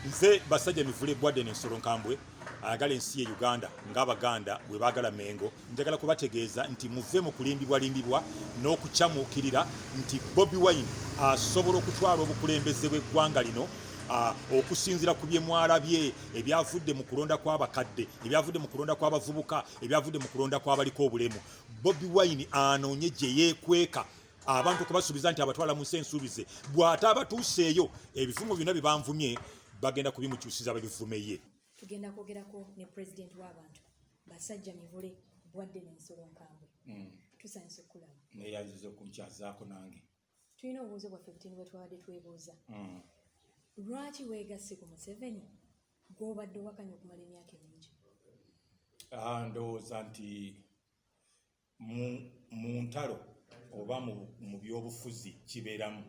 Nze Basajja Mivule Bwadde Ensolo Nkambwe, ayagala ensi ye Uganda ng'Abaganda bwe baagala Mengo. Njagala kubategeeza nti muve mu kulimbibwalimbibwa n'okukyamuukirira nti Bobi Wine asobola okutwala obukulembeze bw'eggwanga lino okusinziira ku bye mwalabye ebyavudde mu kulonda kw'abakadde, ebyavudde mu kulonda kw'abavubuka, ebyavudde mu kulonda kw'abaliko obulemu. Bobi Wine anoonye gye yeekweka abantu okubasuubiza nti abatwala mu nsi ensuubize. Bw'ataabatuuseeyo, ebivumo byonna bye banvumye bagenda kubimukyusiza babivume ye. Tugenda kwogerako ne pulezidenti w'abantu, Basajja Mivule Bwadde n'Ensolo Nkambwe. Tusanyusa okulaba. Neyanziza okunkyazaako nange. Tulina obubuuzo bwaffe butini bwe twabadde twebuuza. Lwaki weegasse ku Museveni gw'obadde owakanya okumala emyaka emingi? Ah, ndowooza nti mu ntalo oba mu byobufuzi kibeeramu,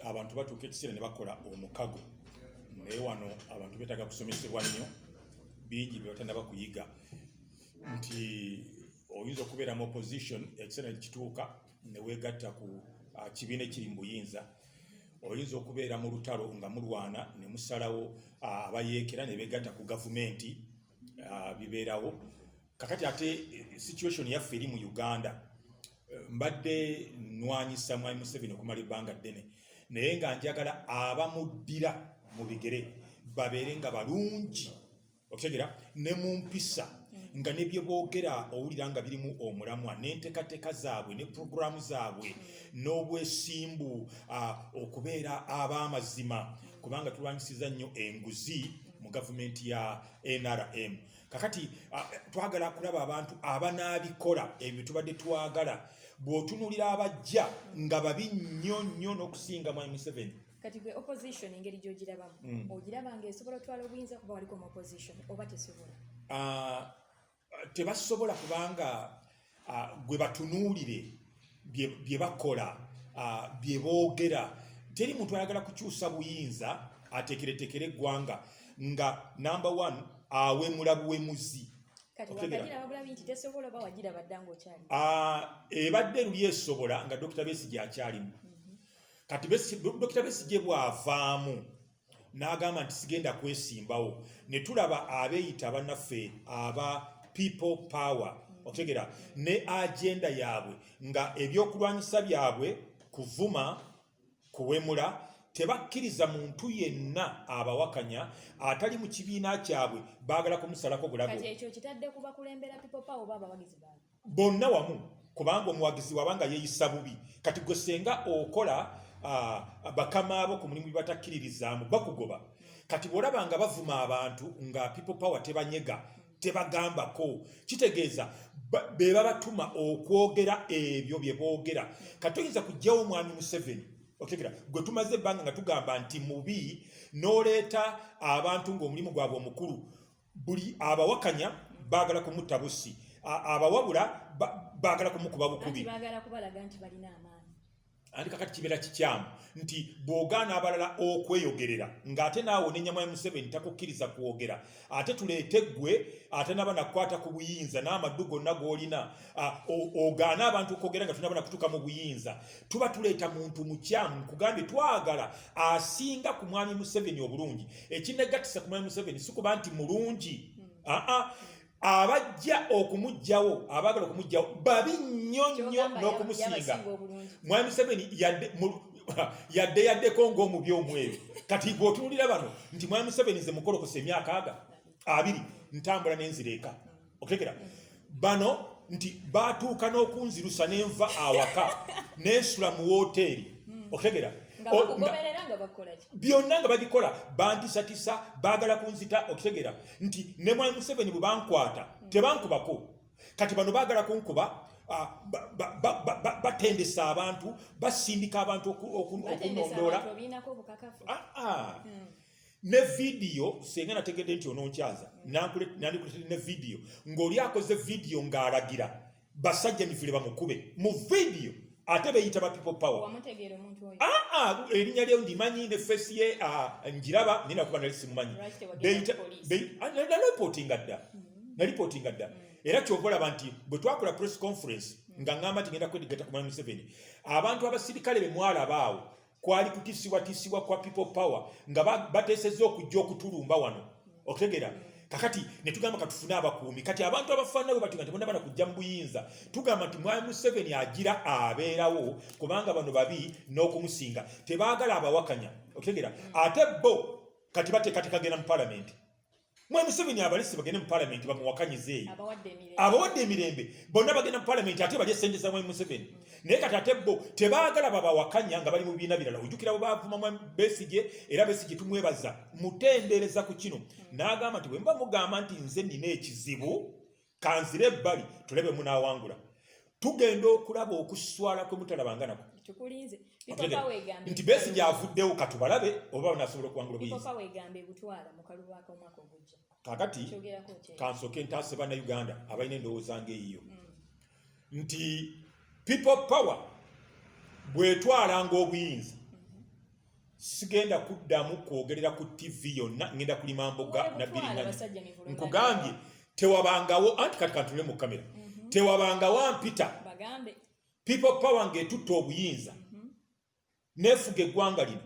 abantu batuuka ekiseera ne bakola omukago. Naye wano abantu beetaaga kusomesebwa nnyo, bingi bye batannaba kuyiga, nti oyinza okubeera mu opposition, ekiseera ne kituuka ne weegatta ku kibiina ekiri mu buyinza. Oyinza okubeera mu lutalo nga mulwana ne musalawo abayeekera ne beegatta ku gavumenti. Bibeerawo. Kakati ate situation yaffe eri mu Uganda, mbadde nwanyisa Mwami Museveni okumala ebbanga ddene, naye nga njagala abamuddira mu bigere babeere nga balungi, okutegera ne mu mpisa, nga ne bye boogera owulira nga birimu omulamwa n'enteekateeka zaabwe ne puroguramu zaabwe n'obwesimbu, okubeera ab'amazima, kubanga tulwanyisiza nnyo enguzi mu gavumenti ya NRM. Kakati twagala kulaba abantu abanaabikola ebyo tubadde twagala. Bw'otunuulira abajja nga babi nnyo nnyo n'okusinga Mwami Museveni. Kati gwe opposition engeri gy'ogirabamu, ogiraba nga esobola otwala obuyinza, kuba waliko mu opposition, oba tesobola? Tebasobola, kubanga gwe batunuulire bye bakola, bye boogera, teri muntu ayagala kukyusa buyinza ateekereteekere eggwanga nga number one awemula buwemuzi. Kati wakagiraba bulabi nti tesobola, oba wagiraba dda ng'okyali? Ebadde luli esobola nga Dr Besigye akyalimu. Kati Dr Besigye bw'avaamu n'agamba nti sigenda kwesimbawo, ne tulaba abeeyita bannaffe aba People Power, okutegera ne agenda yaabwe nga ebyokulwanyisa byabwe kuvuma, kuwemula, tebakkiriza muntu yenna abawakanya atali mu kibiina kyabwe, baagala kumusalako bulago. Kati ekyo kitadde ku bakulembera People Power oba abawagizi baabwe? Bonna wamu, kubanga omuwagizi wabanga yeeyisa bubi, kati gwe senga okola bakama abo ku mulimu bye batakkiririzaamu, bakugoba. Kati bw'olaba nga bavuma abantu nga People Power tebanyega, tebagambako, kitegeeza be babatuma okwogera ebyo bye boogera. Kati oyinza kuggyawo omwami Museveni, otegera, gwe tumaze ebbanga nga tugamba nti mubi, n'oleeta abantu ng'omulimu gwabwe omukulu buli abawakanya baagala kumutta busi, abawabula baagala kumukuba bukubi. Anti baagala kubalaga nti balina amaanyi. Anti kakati kibeera kikyamu nti bw'ogaana abalala okweyogerera ng'ate naawe onenya Mwami Museveni takukkiriza kwogera, ate tuleete ggwe ate naba nakukwata ku buyinza n'amaddu gonna g'olina, ogaane abantu okwogera nga tunaba nakutuuka mu buyinza. Tuba tuleeta muntu mukyamu. Nkugambye, twagala asinga ku Mwami Museveni obulungi. Ekinegatisa ku Mwami Museveni si kuba nti mulungi, aa, abajja okumuggyawo, abaagala okumuggyawo babi nnyo nnyo Ky'ogamba n'okumusinga. yabasinga obulungi. Mwami Museveni yadde yadde yaddeko ng'omubi omweru. Kati bw'otunuulira bano nti Mwami Museveni nze mukolokosa emyaka aga 20 ntambula n'enzira eka, okutegera bano nti batuuka n'okunzirusa n'enva awaka n'ensula mu wooteeri, okutegera Nga bakugoberera, nga bakola ki? Byonna nga babikola, bantisatisa, baagala kunzita. Okitegeera nti ne Mwami Museveni bwe bankwata tebankubako. Kati bano baagala kunkuba, batendesa abantu, basindika abantu Batendesa okunondoola. abantu, obiinako obukakafu? Ah. Ne vidiyo, senga nategedde nti ononkyaza, nandikuletedde ne vidiyo ng'oli akoze vidiyo ng'alagira Basajja Mivule bamukube mu vidiyo, ate beeyita ba People Power. Wamutegeera omuntu oyo? Ah, erinnya lye ndimanyi ne face ye njiraba, naye nakuba nali simumanyi. Lwaki tewagenda Beeyita ku poliisi? Nalipootinga dda, nalipootinga dda. Era kyova olaba nti bwe twakola press conference nga ŋŋamba nti ngenda kwedigata ku Mwami Museveni, abantu abasirikale be mwalaba awo. Kwali kutisibwatisibwa kwa People Power nga bateesezza okujja okutulumba wano, okutegera. Kakati ne tugamba katufune abakuumi. Kati abantu abafaanana bwe batyo nga tebonna bana kujja mu buyinza, tugamba nti Mwami Museveni agira abeerawo kubanga bano babi n'okumusinga, tebaagala abawakanya, okutegera. Ate bo kati bateekateeka genda mu palamenti. Mwami Museveni abalese bagende mu palamenti bamuwakanyize eyo, abawadde emirembe bonna bagenda mu palamenti ate balye sente za Mwami Museveni. Naye kati ate bo tebaagala babawakanya nga bali mu bibiina birala. Ojjukira bwe bavuma Besigye, era Besigye tumwebaza, mutendereza ku kino, n'agamba nti bwe muba mugamba nti nze nnina ekizibu, kanzire ebbali tulabe munaawangula. Tugenda okulaba okuswala kwe mutalabanga nako. Nti Besigye avuddewo, katubalabe oba banasobola okuwangula obuyinza. Kakati kansooke ntaase Bannayuganda abalina endowooza ng'eyiyo nti People Power bwetwalanga obuyinza, sigenda kuddamu kwogerera ku TV yonna, ngenda kulima mboga na biringanya. Nkugambye tewabangawo, anti kati kantunule mu kamera, tewabangawo ampita People Power ng'etutta obuyinza neefuga eggwanga lino.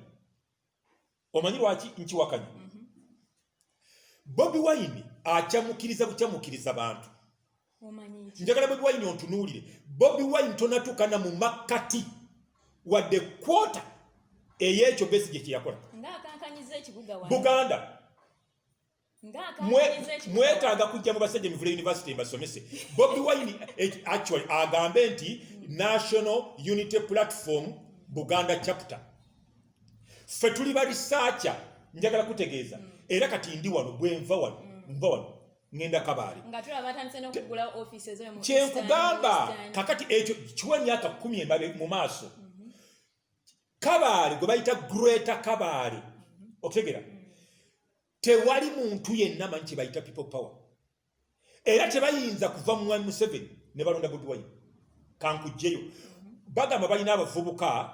Omanyi lwaki nkiwakanya? Bobi Wine akyamukiriza bukyamukiriza bantu. Njagala Bobi Wine ontunuulire. Bobi Wine tonatuukana mu makkati wadde kwota ey'ekyo Besigye kye yakola Buganda. Mwetaaga kujja mu Basajja Mivule University mbasomese. Bobi Wine actually agambe nti National Unity Platform Buganda chapter, ffe tuli ba researcher. Njagala kutegeeza, era kati ndi wano, bwenva wano, nva wano ngenda Kabaale. Kyenkugamba kakati ekyo kiwa emyaka 10 emabe mu maaso. Kabaale gwe bayita Greater Kabaale, okutegera, tewali muntu yenna manyi kye bayita People Power, era tebayinza kuva mu Mwami Museveni ne balonda Bobi Wine. Kankugjeyo, bagamba balina abavubuka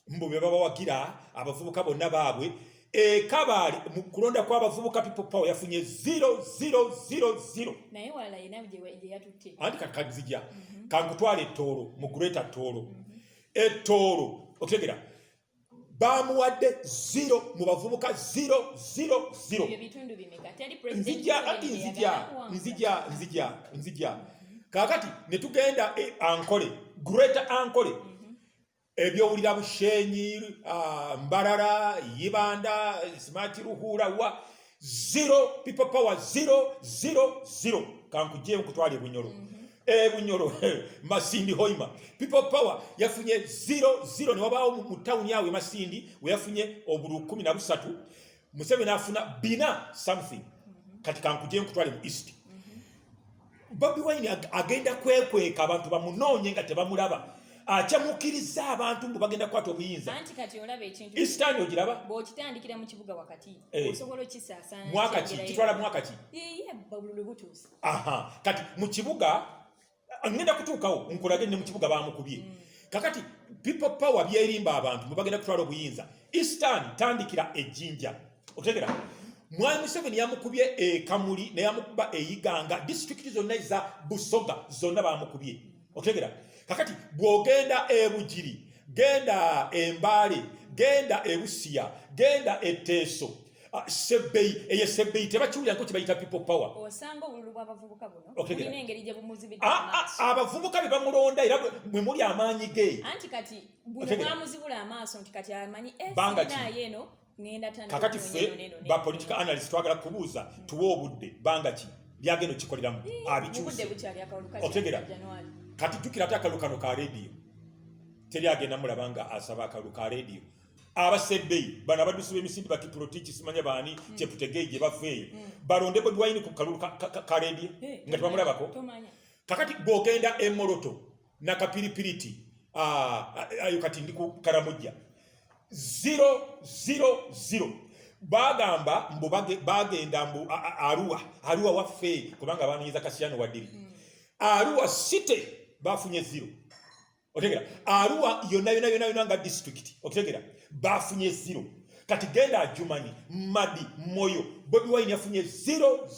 mbu be babawagira, abavubuka bonna baabwe. Ekabaale mu kulonda kw'abavubuka People Power yafunye 0000. Naye walala yina gye yatutte. Anti kati kanzija, kankutwala Ettoolo, mu Greater Tooro. Ettoolo, otegera, bamuwadde 0 mu bavubuka, 000. Ebyo bitundu bimeka? Teri president Nzija, Museveni anti gye nzija, yagala kuwangula. Nzija, nzija, nzija. Kakati ne tugenda Ankole, Greater Ankole, ebyowulira Bushenyi, Mbarara, Ibanda, Smart Ruhura wa zero, People Power 000. Kankujje nkutwala Ebunyoro. Ebunyoro, Masindi, Hoima, People Power yafunye 00. Ne wabaawo mu tawuni awo e Masindi we yafunye obulu 13, Museveni afuna bina something. Kati kankujje nkutwale mu East. Bobi Wine agenda kwekweka abantu bamunoonye nga tebamulaba, akyamukiriza abantu mbu bagenda kukwata obuyinza. Anti kati olaba ekintu Eastern ogiraba? Bw'okitandikira mu kibuga wakati, osobola okisaasaana. Mwaka ki? Kitwala mwaka ki? Iye, bululu butuuse. Aha, kati mu kibuga ngenda kutuukawo nkulage ne mu kibuga bamukubye. Kakati People Power byerimba abantu mwe bagenda kutwala obuyinza. Eastern, tandikira Ejjinja, otegera, Mwami Museveni yamukubye e Kamuli, neyamukuba e Iganga, disitulikiti zonna eza Busoga zonna bamukubye, otegera. Kakati bw'ogenda Ebugiri, genda Embaale, genda Ebusiya, genda Eteeso, Sebbeyi, eyo Sebbeyi tebakiwulira nko kibayita People Power. Osanga obululu bw'abavubuka buno Otegera. bulina engeri gye bumuzibidde amaaso. Abavubuka be bamulonda era mwe muli amaanyi ge. Anti kati buno Otegera. bwamuzibula amaaso nti kati amanyi Banga ki? sinaayo eno ŋŋenda tandika Kakati okunoonya ffe eno n'eno ba n'eno. political analyst twagala kubuuza, tuwe obudde, banga ki lyagenda okikoleramu Obudde abikyuse? bukyali, akalulu Otegera. kakyali January. Kati jjukira ate akalulu kano ka rediyo, teri agenda mulaba nga asaba akalulu ka rediyo. Abasebbeyi bano abaddusi b'emisinde, bakipulotiki, simanya baani, Cheptegei gye bava eyo, balonde Bobi Wine ku kalulu ka rediyo nga tebamulabako? Tomanya. Kakati bw'ogenda Emoroto, Nakapiripiriti, ayo kati ndi ku Karamujja, 000. Bagamba mbu bagenda mbu Arua, Arua waffe, kubanga banonyeza Kasiyano Waddiri. Arua City bafunye 0, otegera. Arua yonna yonna yonna yonna nga district, otegera, bafunye 0. Kati genda Adjumani, Madi, Moyo, Bobi Wine yafunye 000.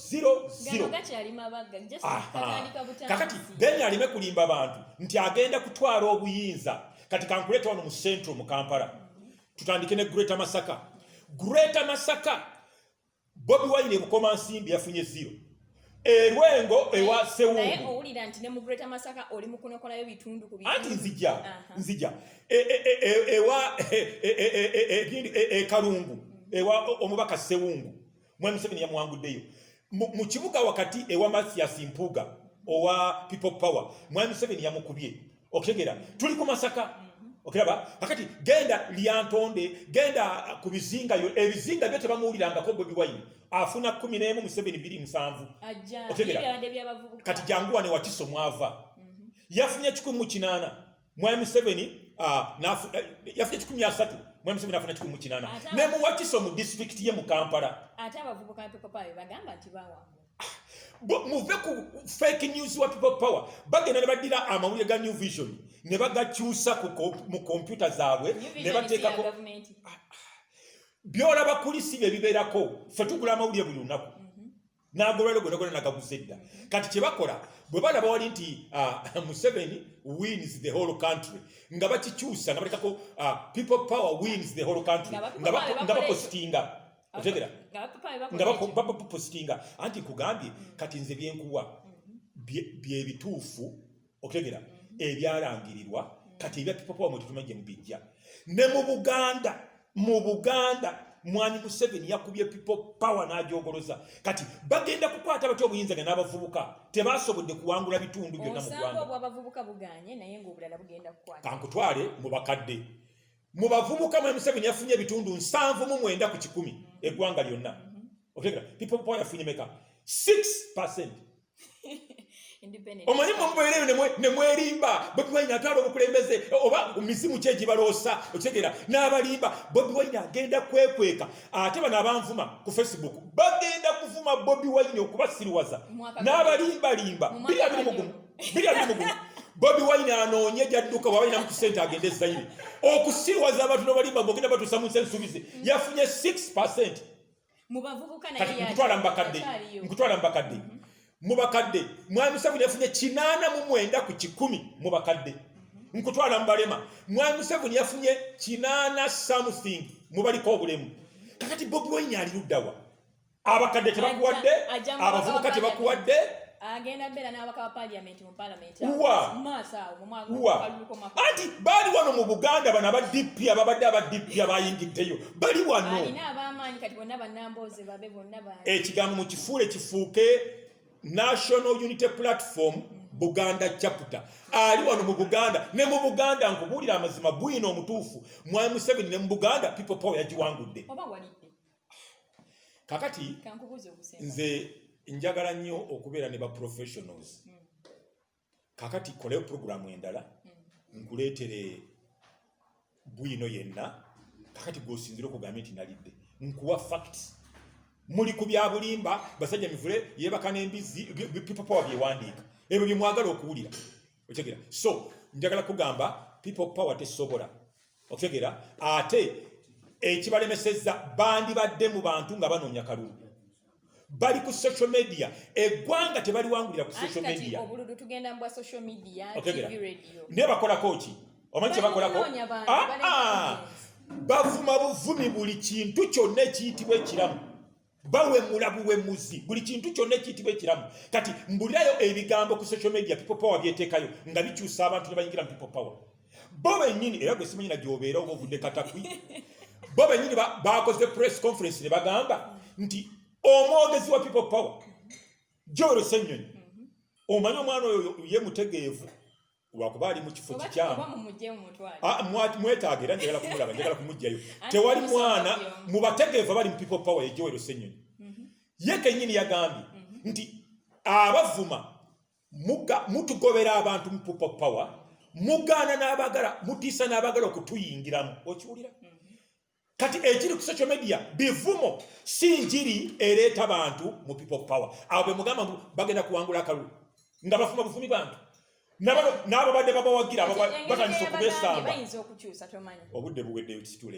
Gano gakyali mabaga, just katandika butandisi. Kakati then aleme kulimba bantu nti agenda kutwala obuyinza. Kati kankuleeta wano mu Central, mu Kampala. Tutandike ne Greater Masaka. Greater Masaka, Bobi Wine eBukomansimbi yafunye 0, Erwengo ewa Naye Sewungu. Owulira nti ne mu Greater Masaka oli mu kunokolayo bitundu ku Anti bitundu. Nzija. Nzija. Ewa Ekalungu ewa omubaka Sewungu, Mwami Museveni yamuwanguddeyo. Mu kibuga wakati ewa Mathias Mpuuga owa People Power, Mwami Museveni yamukubye. Okitegeera? Tuli ku Masaka, okiraba? Kakati genda Lyantonde, genda ku bizinga yo, ebizinga byo tebamuwulirangako. Bobi Wine afuna 11, Museveni 27. Ajja. Otegeera? Byabadde by'abavubuka. Kati jangu wano Wakiso, mwava yafunye 108, Mwami Museveni yafunye 130, Mwami Museveni afuna 108. Ne mu Wakiso, mu disitulikiti ye mu Kampala. Ate abavubuka ba People Power bagamba nti bawangula. Muve ku fake news wa People Power. Bagenda ne baddira amawulire ga New Vision ne bagakyusa mu kompyuta zaabwe New ne Vision si ya bateekako gavumenti. Byolaba kuli si bye bibeerako. Ffe tugula amawulire buli lunaku, n'agolwaliro gonna gonna nagaguze dda. Kati kye bakola, bwe balaba wali nti Museveni wins the whole country, nga bakikyusa nga batekako "People Power wins the whole country". Nga ba People Nga Power nga bakola. bapositinga, otegera? Nga ba People Power Nga bakola ekyo. Bapositinga. Anti nkugambye, kati nze byenkuwa bye bituufu, otegera, ebyalangirirwa. Kati ebya People Power mwe tetumanyi gye mubijja. Ne mu Buganda, mu Buganda Mwami Museveni yakubye People Power n'agyogoloza. Kati bagenda kukwata batya obuyinza nga n'abavubuka tebasobodde kuwangula bitundu byonna mu Osanga ggwanga? Obw'abavubuka buganye, naye ng'obulala bugenda kukwata. Kankutwale mu bakadde. Mu bavubuka, Mwami Museveni yafunye ebitundu 79 eggwanga lyonna, otegera? People Power yafunye meka? 6. Independent. Omanyi mwe mubeereyo ne mwerimba, Bobi Wine atwala obukulembeze, oba mizimu ki egibaloosa, okitegeera, n'abalimba. Bobi Wine agenda kwekweka. Ate bano abanvuma ku Facebook bagenda kuvuma Bobi Wine okubasiriwaza n'abalimbalimba. Mu mwaka 2021, 2021, Bobi Wine anoonye gyadduka, bwaba alinamu ku ssente agende Zaire okusiriwaza abantu n'obalimba ng'ogenda batuusa mu nsi ensuubize. Yafunye 6. Mu bavubuka naye Kati nkutwala mu bakadde. Akyaliyo. Nkutwala mu bakadde. Mu bakadde, Mwami Museveni yafunye 89 mu bakadde. Nkutwala mu balema, Mwami Museveni yafunye 80 something mu baliko obulemu. Kakati Bobi Wine ali luddawa? Abakadde tebakuwadde, Ajja mu abavubuka baka wa tebakuwadde. Agenda beera n'ababaka ba parliament mu parliament. Wa? Mu maaso awo mu mwaka Wa? kalulu k'omwaka. Anti baali wano mu Buganda, bano aba DP, ababadde aba DP abayingiddeyo bali wano. Alina ab'amaanyi kati bonna bannambooze babe bonna ba Ekigambo mukifuule kifuuke National Unity Platform Buganda chapter. Ali wano mu Buganda, ne mu Buganda nkubuulira amazima bwino omutuufu, Mwami Museveni ne mu Buganda People Power yagiwangudde. Oba walidde? Kakati Kankubuuze obusemba. Nze njagala nnyo okubeera ne ba professionals. Kakati koleyo programu endala, nkuleetere bwino yenna. Kakati gwosinzire okugambye nti nalidde, nkuwa facts. Muli ku bya bulimba, basajja mivule yeebaka n'embizi. People Power byewandiika ebyo byemwagala okuwulira, okitegera? So njagala kugamba People Power tesobola, okitegera? Ate ekibalemesezza, bandibadde mu bantu nga banoonya kalulu. Bali ku social media, eggwanga tebaliwangulira ku Anti social kati media. Obululu tugenda mu bwa social media, Otegera? TV, radio. Naye bakolako ki? Omanyi kye bakolako? Bali kunoonya bantu, Ah, bali ah. Bavuma buvumi buli kintu kyonna ekiyitibwa ekiramu. Bawemula buwemuzi buli kintu kyonna ekiyitibwa ekiramu. Kati mbulirayo ebigambo ku social media People Power byeteekayo nga bikyusa abantu ne bayingira mu People Power bo bennyini. Era gwe simanyi na gyobeera, oba ovudde Katakwi. Bo bennyini bakoze press conference ne bagamba nti omwogezi wa People Power Joel Ssenyonyi, omanyi omwana oyo ye mutegeevu lwakuba ali mu kifo Oba kikyamu. oba mumugye mumutwale. Ah, mwetaaga era njagala kumulaba, njagala kumugjayo. Anti Tewali mumusonga mwana buli omu. mu bategeevu abali mu People Power ye Joel Ssenyonyi. Ye kennyini yagambye nti abavuma mutugobera abantu mu People Power, mugaana n'abagala, mutiisa n'abagala okutuyingiramu. Okiwulira? Kati ekiri ku social media bivumo, si njiri ereeta bantu mu People Power. Abo bemugamba mbu bagenda kuwangula akalulu nga bafuma bufumi bantu. N'ababadde babawagira Engeri batandise gye yabagambye okubeesamba. Bayinza okukyusa, tomanyi. Obudde buweddeyo, kisitule.